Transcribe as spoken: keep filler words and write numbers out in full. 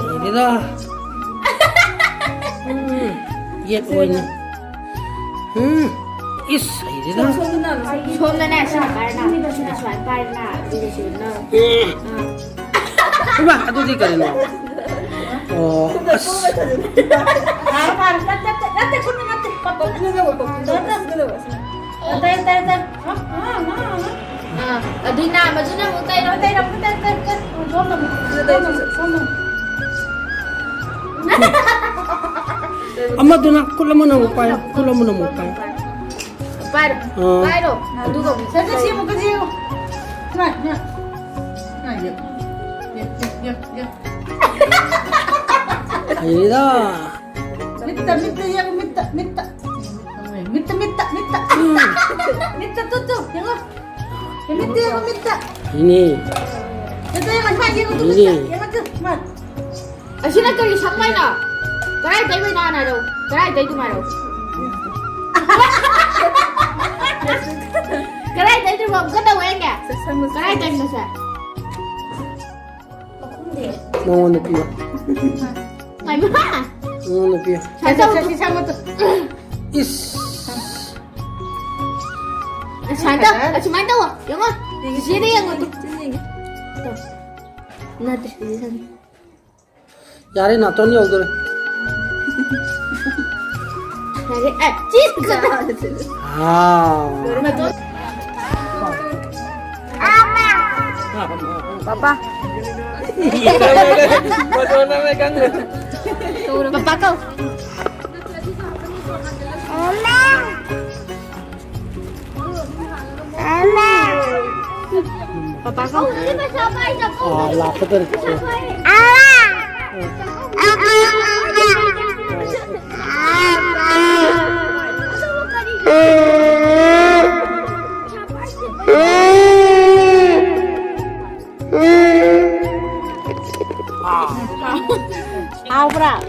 ꯍꯩꯔꯦꯗ꯫ ꯎꯝ, ꯌꯦꯠ ꯑꯣꯏꯅ꯫ ꯎꯝ, ꯏꯁ, ꯍꯩꯔꯦꯗ꯫ ꯁꯣꯝꯗꯅꯦ, ꯁꯤꯅ ꯄꯥꯏꯔꯅ, ꯁꯤꯅ ꯁꯨꯃꯥꯏꯅ ꯄꯥꯏꯔꯅ, ꯑꯗꯨꯒ ꯁꯤꯅ꯫ ꯎꯝ꯫ ꯏꯃꯥ, ꯑꯗꯨꯗꯤ ꯀꯔꯤꯅꯣ? ꯑꯣ, ꯑꯁ꯫ ꯐꯥꯔꯦ, ꯐꯥꯔꯦ, ꯅꯠꯇꯦ, ꯅꯠꯇꯦ, ꯅꯠꯇꯦ, ꯈꯨꯠꯅ ꯅꯠꯇꯦ꯫ ꯄꯞ, ꯄꯞ, ꯁꯤꯗ ꯂꯩꯌꯣ, ꯄꯞ, ꯁꯤꯗ ꯂꯩꯌꯣ, ꯁꯤꯗ ꯂꯩꯌꯣ, ꯁꯤꯗ꯫ ꯑ, ꯇꯩ, ꯇꯩ, ꯇꯩ꯫ ꯑ, ꯑ, ꯑ, ꯑ꯫ ꯑ, ꯑꯗꯨꯏ ꯅꯥꯝꯃꯗꯨꯅ ꯑꯃꯨꯛ ꯇꯩꯔꯣ꯫ ꯇꯩꯔꯣ, ꯇꯩ, ꯇꯩ, ꯇꯩ꯫ ꯁꯣꯝꯗ ꯑꯃꯨꯛ, ꯁꯣꯝꯗ ꯑꯃꯨꯛ, ꯁꯣꯝꯗ ꯑꯃꯨꯛ꯫ ꯑꯃꯗꯨꯅ ꯈꯨꯠ ꯑꯃꯅ ꯑꯃꯨꯛ ꯄꯥꯏꯌꯣ, ꯈꯨꯠ ꯑꯃꯅ ꯑꯃꯨꯛ ꯄꯥꯏꯌꯣ꯫ ꯄꯥꯏꯔꯣ, ꯑ꯫ ꯄꯥꯏꯔꯣ꯫ ꯑꯗꯨꯒ ꯑꯃꯨꯛ ꯁꯦ, ꯁꯦ, ꯁꯤ ꯑꯃꯨꯛꯀ ꯁꯤ ꯌꯦꯡꯉꯣ꯫ ꯁꯨꯃꯥꯏ, ꯁꯨꯃꯥꯏ꯫ ꯁꯨꯃꯥꯏ, ꯌꯦ꯫ ꯌꯦ, ꯌꯦ, ꯌꯦ, ꯌꯦ꯫ ꯍꯩꯔꯦꯗ꯫ ꯃꯤꯠꯇ, ꯃꯤꯠꯇ ꯌꯦꯡꯉꯨ, ꯃꯤꯠꯇ, ꯃꯤꯠꯇ꯫ ꯃꯤꯠꯇ, ꯃꯤꯠꯇ, ꯃꯤꯠꯇ꯫ ꯎꯝ꯫ ꯃꯤꯠꯇ, ꯇꯨ, ꯇꯨ, ꯌꯦꯡꯉꯣ꯫ ꯃꯤꯠꯇ ꯌꯦꯡꯉꯣ, ꯃꯤꯠꯇ꯫ ꯏꯅꯦ꯫ ꯃꯤꯠꯇ ꯌꯦꯡꯉꯣ, ꯁꯨꯃꯥꯏ ꯌꯦꯡꯉꯣ, ꯇꯨ, ꯏꯅꯦ꯫ ꯃꯤꯠꯇ ꯌꯦꯡꯉꯣ, ꯇꯨ, ꯁꯨꯃꯥꯏ꯫ ꯑꯁꯤꯅ ꯀꯔꯤ ꯁꯛꯄ ꯍꯥꯏꯅꯣ? ꯀꯗꯥꯏ ꯇꯩꯕꯩꯅꯣ ꯍꯥꯟꯅ ꯍꯥꯏꯔꯛꯎ꯫ ꯀꯗꯥꯏ ꯇꯩꯗꯣꯏꯅꯣ ꯍꯥꯏꯔꯛꯎ꯫ ꯀꯗꯥꯏ ꯇꯩꯗꯣꯏꯅꯣ? ꯑꯃꯨꯛꯀ ꯇꯧꯋꯦ ꯑꯩꯅꯦ꯫ ꯀꯗꯥꯏ ꯇꯩꯕꯅꯣ ꯁꯦ? ꯃꯉꯣꯟꯗ ꯄꯤꯌꯣ꯫ ꯃꯥꯏꯃꯥ! ꯃꯉꯣꯟꯗ ꯄꯤꯌꯣ꯫ ꯁꯨꯃꯥꯏꯅ ꯇꯧ꯫ ꯁꯦ, ꯁꯦ, ꯁꯦ, ꯁꯦ, ꯁꯦ꯫ ꯏꯁ! ꯑꯁꯨꯃꯥꯏꯅ ꯇꯧ꯫ ꯑꯁꯨꯃꯥꯏꯅ ꯇꯧꯋꯣ꯫ ꯌꯦꯡꯉꯣ꯫ ꯆꯤꯆꯦꯗ ꯌꯦꯡꯉꯣ ꯇꯨ꯫ ꯇꯧ꯫ ꯅꯠꯇꯦ, ꯆꯤꯆꯦ ꯁꯥꯟꯅ꯫ ꯌꯥꯔꯦ, ꯅꯥꯇꯣꯟ ꯌꯧꯗꯣꯔꯦ꯫ ꯌꯥꯔꯦ꯫ ꯑꯦ, ꯆꯤꯁ! ꯑꯥ꯫ ꯅꯥꯇꯣꯟ꯫ ꯄꯥꯄꯥ꯫ ꯄꯥꯄꯥ ꯀꯧ꯫ ꯄꯥꯄꯥ ꯀꯧ꯫ ꯑꯥ, ꯂꯥꯛꯀꯗꯧꯔꯦ꯫ ꯍꯥꯎꯕ꯭ꯔꯥ?